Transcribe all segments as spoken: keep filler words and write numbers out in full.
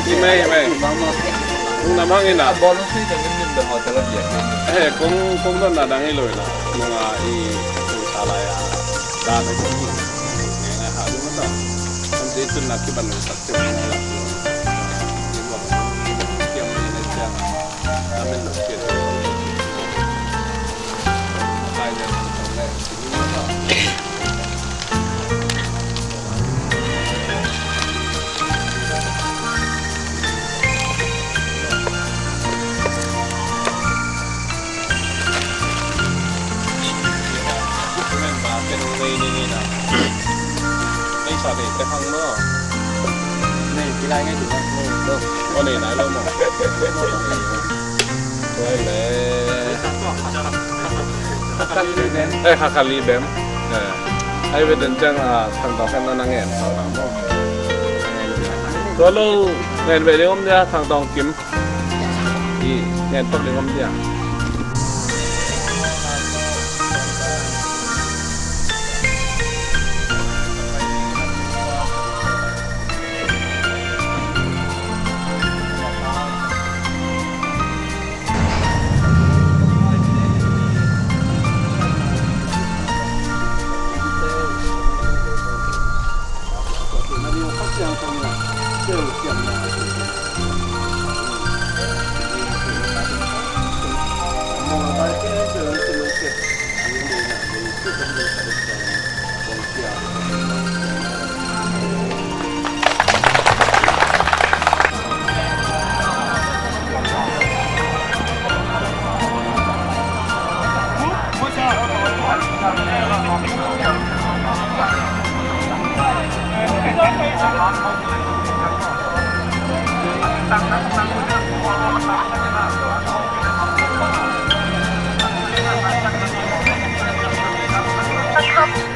Hi mai, hi mai. Kong na mang ina. Bawlung sui teng nim nim bek hotel a biak. Eh, kong, kong dotna dang hi lo ina. Nunga i, i sa lai a. Dan a kong hi. Ngai ngai ha ding mata. Kan te tun na kiban lo sak te. Kiam ni na siang. Amen lo kiam. Kai na. Eh, kha kha li bem. Eh, ai ve den ciang a, Thang Tawng khen na na ngen. Tua lo ngen ve ding om dia, Thang Tawng Kim. I ngen tok ding om dia.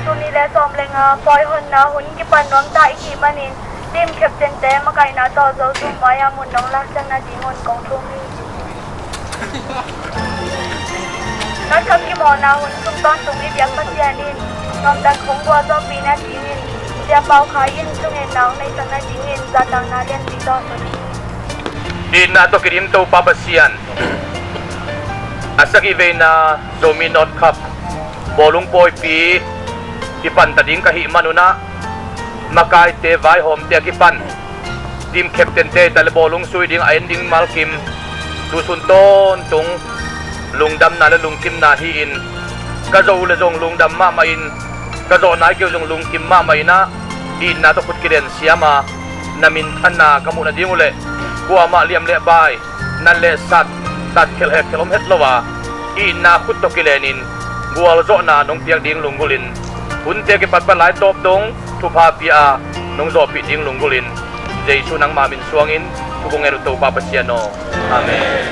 Tuni le sawm le nga pawi honna hun kipan nuam ta i hih manin, team captain te makaihna tawh Zosuh mai-ah mun nong laksak nadingun kong thum hi. Nat khat kimawhna hun sung tawntung i biak Pasian in nuamtak hong gualzawhpih nadingin Sia Pau Khai in thungetna hong neihsak nadingin zahtakna lianpi tawh hun hi. Itna tawh kidim Topa Pasian, a sagih veina Zomi North Cup bawlung pawipi kipan ta ding ka hih manun ah, makaite vaihawmte a kipan team captain te ta le bawlung sui ding a en ding malkim, tusun tawntung lungdamna le lungkimna hi-in, ka zawh uh le zong lungdam mahmah in, ka zawh nai kei uh zong lungkim mahmah in ah, itna tawh khut kilen siam a, na minthanna ka muh nading uh leh kuamah liam le bai, nan le sat, tat khelh hek khelh om het lo a, itna khut tawh kilenin gualzawhna nong piak ding lunggulhin, hunte kipat pan lai tawp dong thupha pia a nong zawhpih ding lunggulhin, Jesu nangma min suangin thu kong ngen uh Topa Pasian aw. Amen.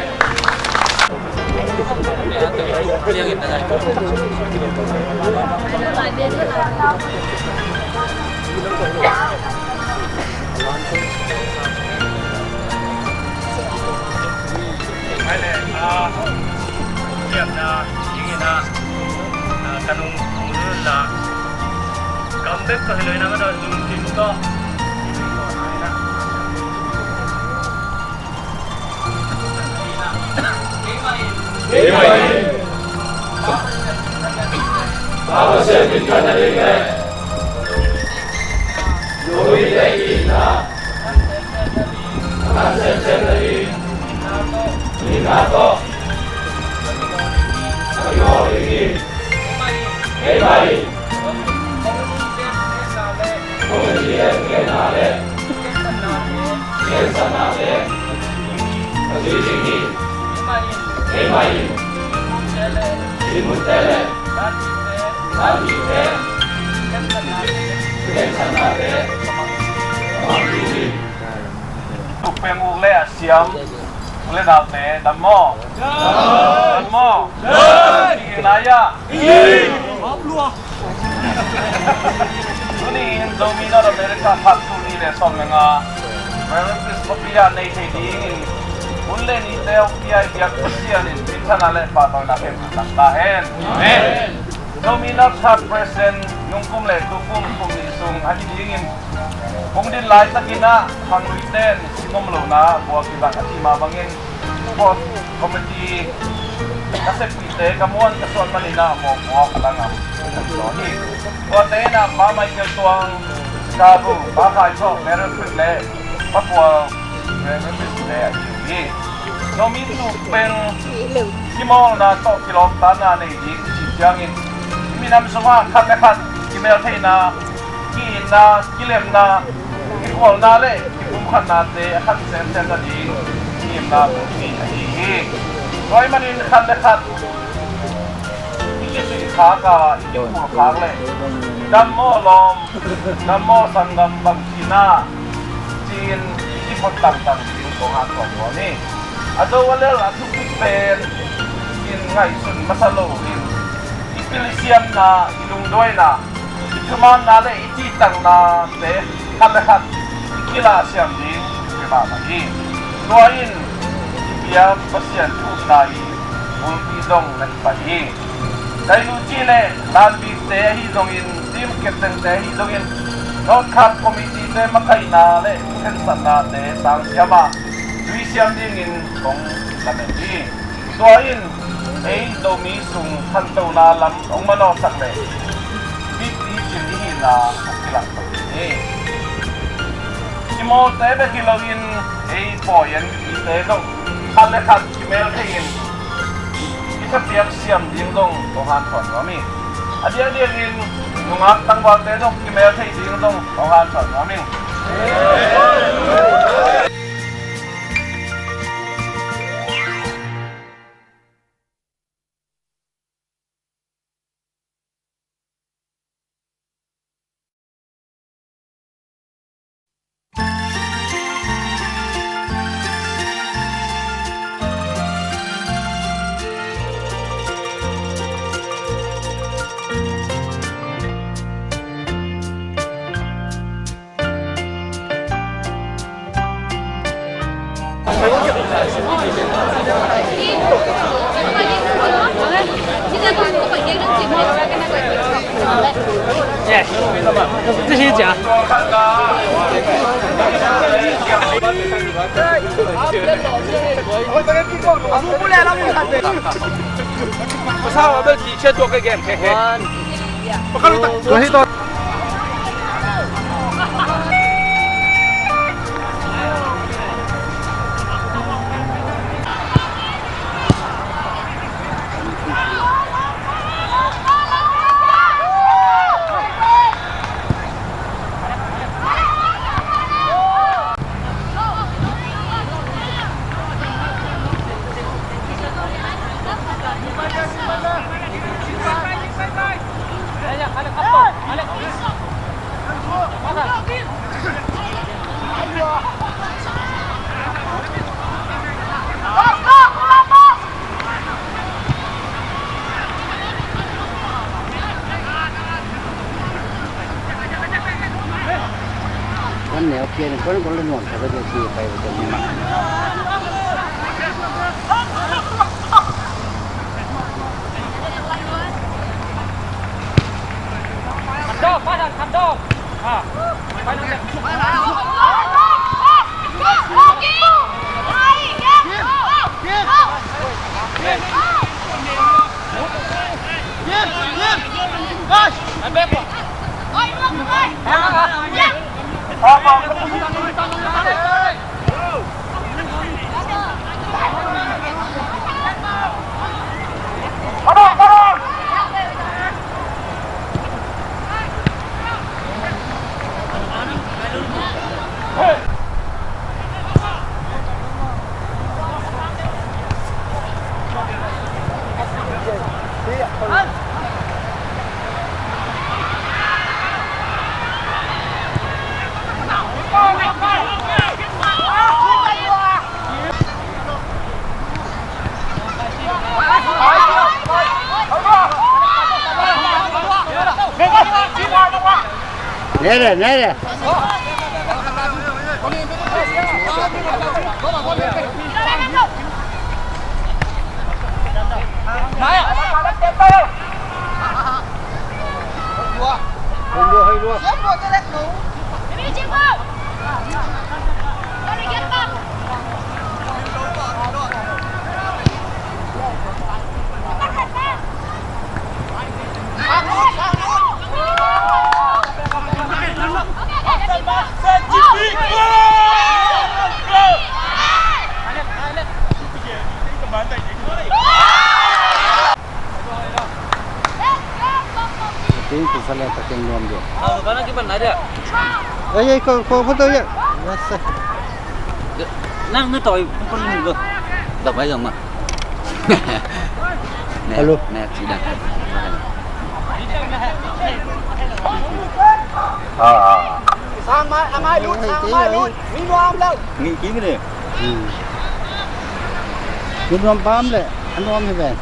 Mai le, a, kiamna dingin a, a, ka nung, nung la, gam bek ka hi lo in a, ka dawh lungkim tawh. Amen. Amen. Amen. Amen. Tukpeng uk le a siam uk le naute dam maw? Dam maw? Dam! Tingin lai ah. Tuni in Zomi North America khat tul nih le sawm le nga Reverend Chris Mapia nei thei dingin hun le nite hong pia i biak Pasian in minthanna le pahtawina khempeuh tang ta hen. Amen. Zomi North Khat President Nungkum le tukum kum nih sung ahi dingin, kong din laitakin ah khangluite in singom lohna buak hi bang a cih mah bangin, sports committee ka seppihte ka muan ka suan manin ah mawhpuak langam ka hi. Tuate in ah Pa Michael Tuang, Sabu, Pa Khai Thawk, Meryl Streep le Pa Pual, Meryl Streep le a hi uh hi. Zomi tuk pen kimawlna tawh kilawmtatna nei ding cih ciangin, minam sungah khat le khat kimel theihna, ki-itna, kilemna, kikhualna le kipumkhatnate a khan semsem nading ngimna bulpi ahi hi. Tua ahih manin khat le khat i kisuihkhak a, i kiphulkhak le dammawh lawm, dammawh sanggam bang ci-in ah, ci-in i kiphot tangtang ding kong hanthawn nuam hi. A do a lel a thupi pen in ngaihsun masa loin, i pil i siamna, i lungduaina, i thumanna le i cihtaknate khat le khat i kilahsiam ding hi mahmah hi. Tua in i biak Pasian thupna i bulpi dong na hi pah hi. Dailuci le Lanbikte ahi zongin, team captainte ahi zongin, North Khan Committeete makaihna le khensatnate sangsiam a, zuisiam dingin kong lamen hi. Tua in ei Zomi sung khantohna lam hong manawhsak le mipicing i hihna hong kilangto ding hi. I mawlte bek hi loin ei pawi en mite zong khat le khat kimel thei-in i thapiak siam ding zong kong hanthawn nuam hi. A diakdiakin nungak tangvalte zong kimel thei ding zong kong hanthawn nuam hi. Kan neu pian kan kan le nuam sa ka dia si pai ka ni ma. Nede, nede. Tingin ko sa leta keng nuam dia. Au, ka na kipan na dia. Ai, ai, ko, ko, ko to ya. Nasa. Nang na toy, ko ko ling ko. Dak bai jong ma. Hello. Next, next. Ah, ah. Sang mai, amai lut, sang amai lut. Mi nuam lau. Ngi kim le. Hmm. Lut nuam pam le, a nuam hi ven.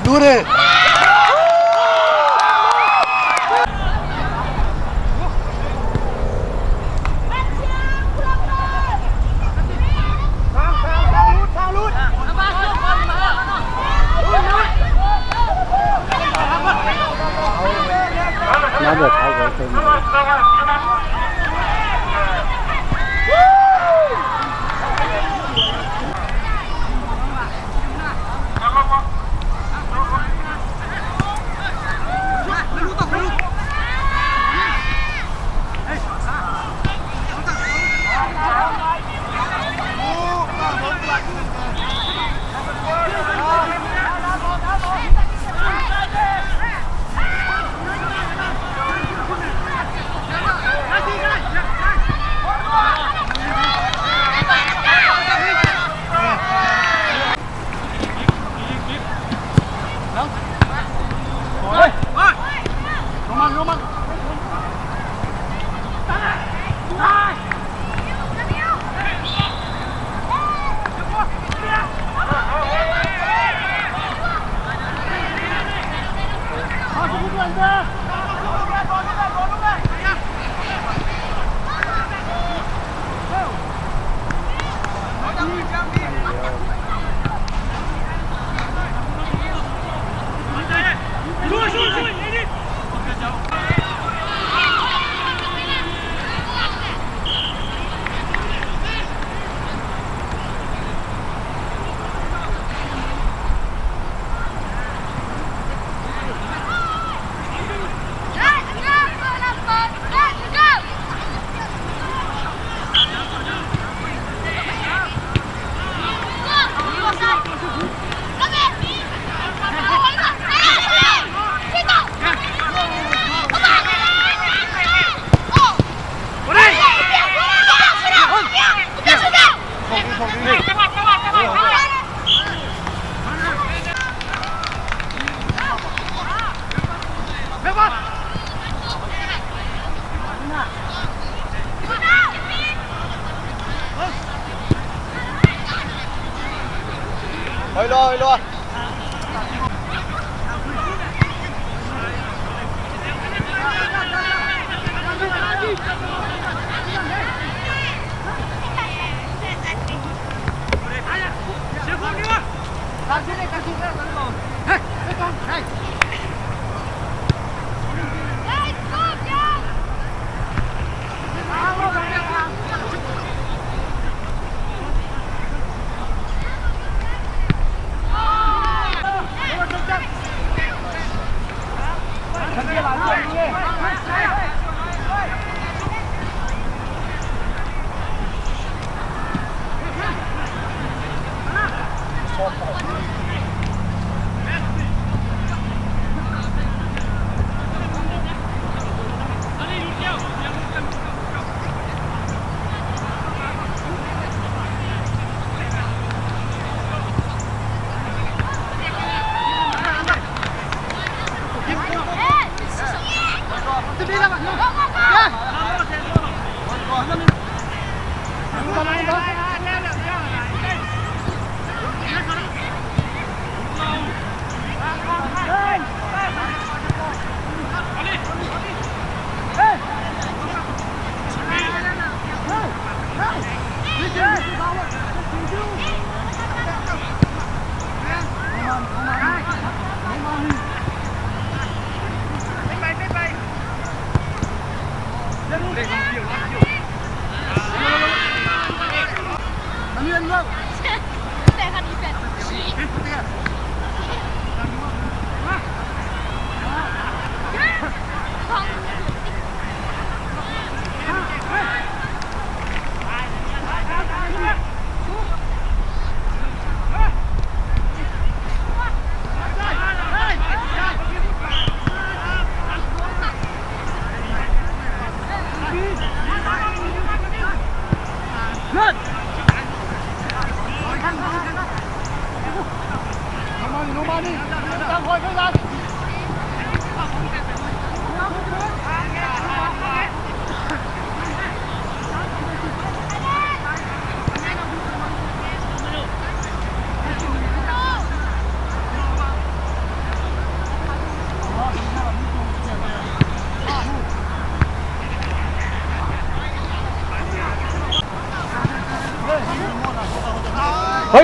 Dure. Hoih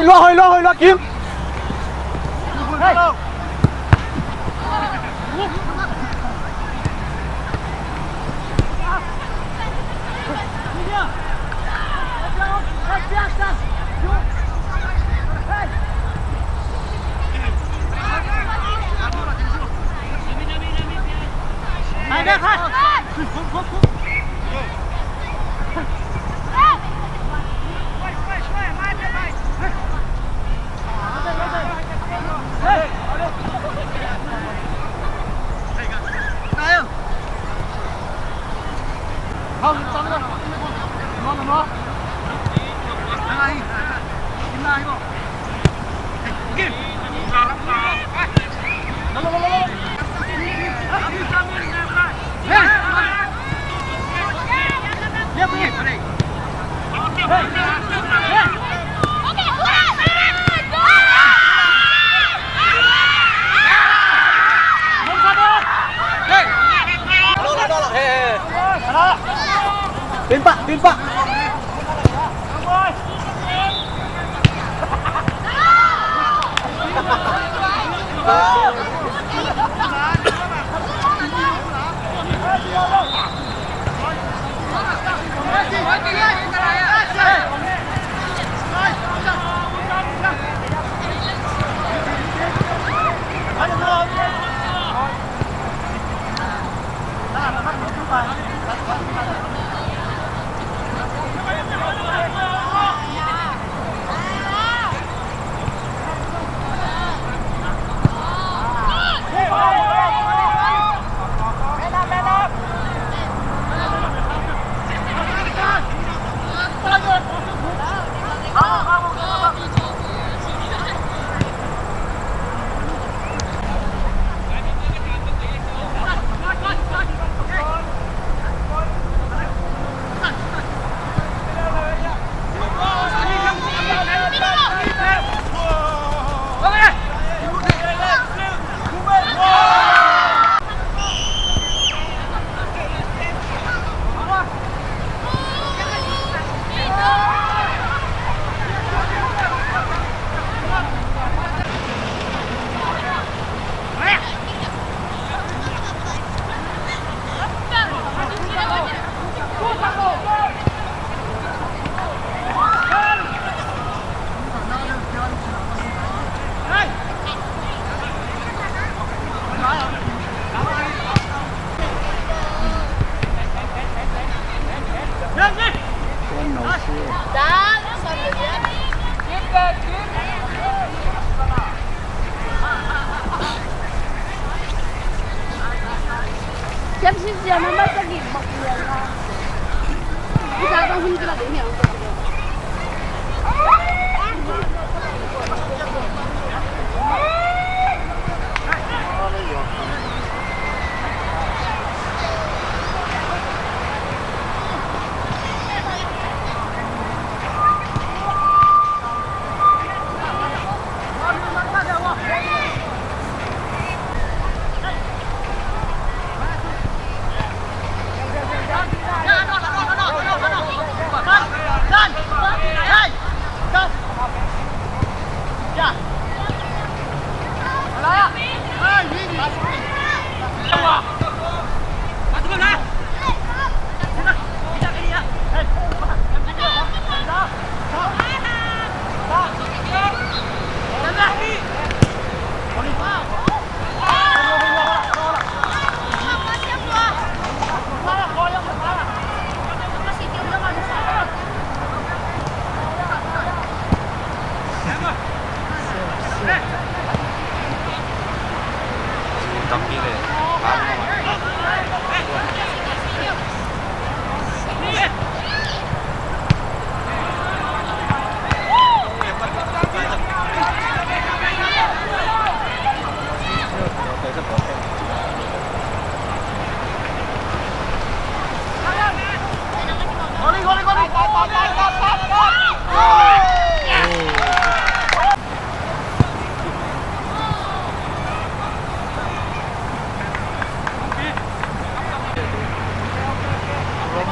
lua, hoih lua, hoih lua, Kim. Timpa, timpa.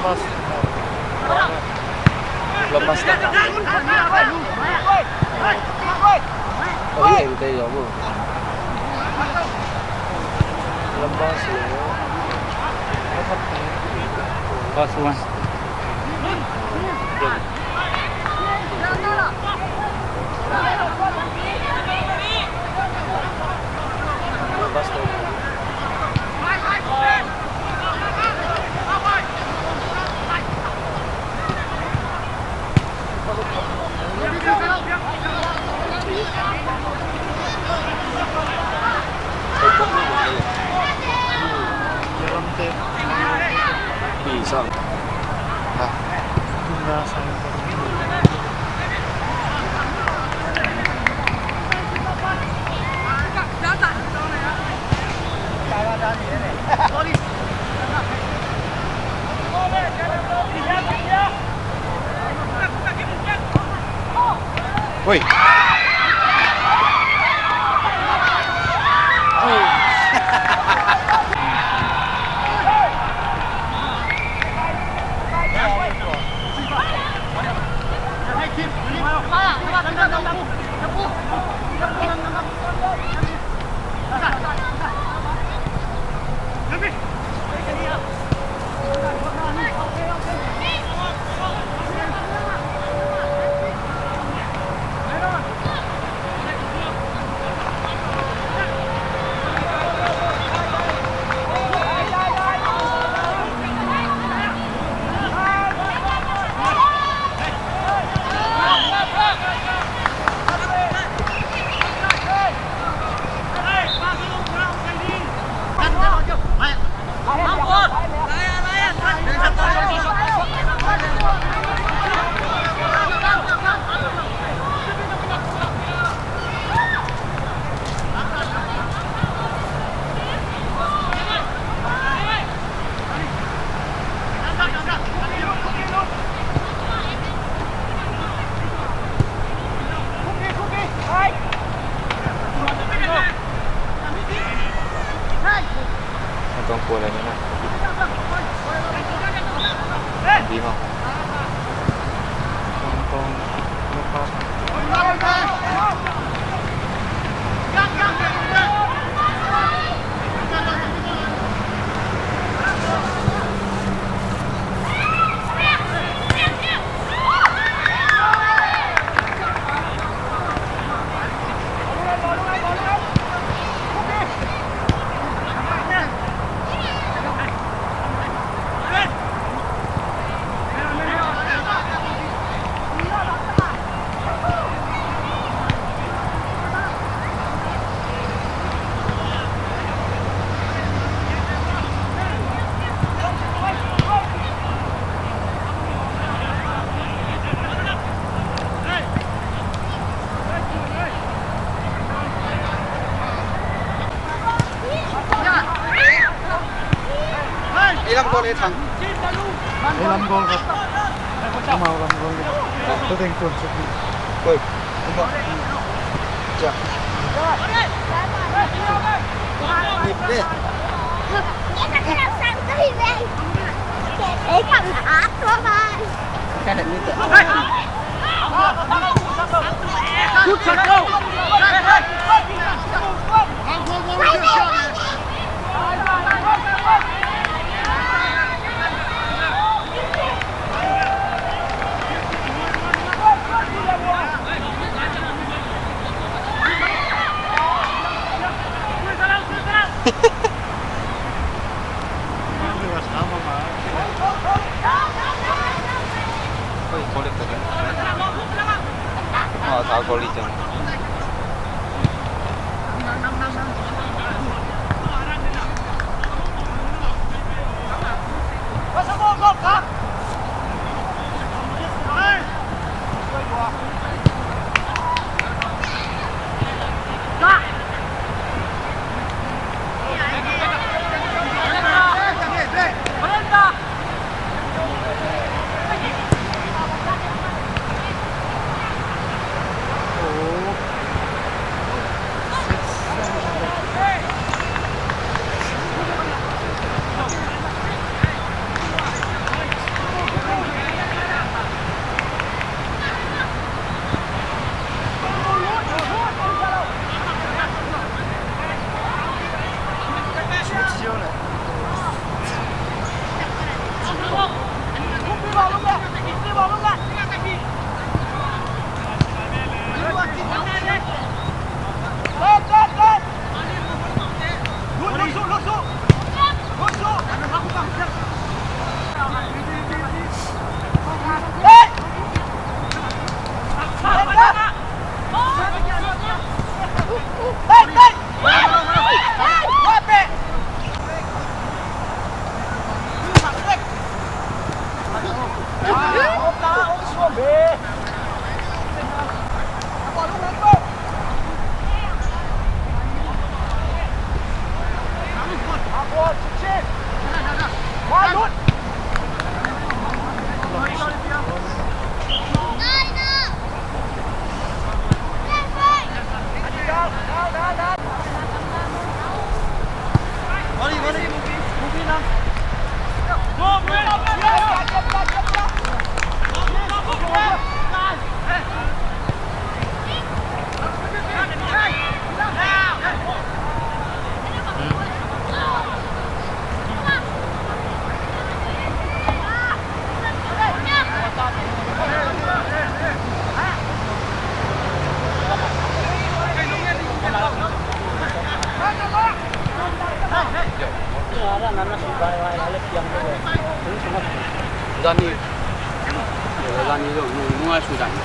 Lepas dah. Oh, iya, kita juga, Bu. Lepas, ya. Lepas, Wan. Oi. Ang tungkol na yun, ah. Hindi mo. Ang tungkol. Ilam gol e thang. Ilam gol ka. Amau lam gol e. Tua teng tuan suk. Oi. Tua. Ja. Nip de. Ei, kam na at tua man. Zani. Zani lo, nung, nung ai su zani.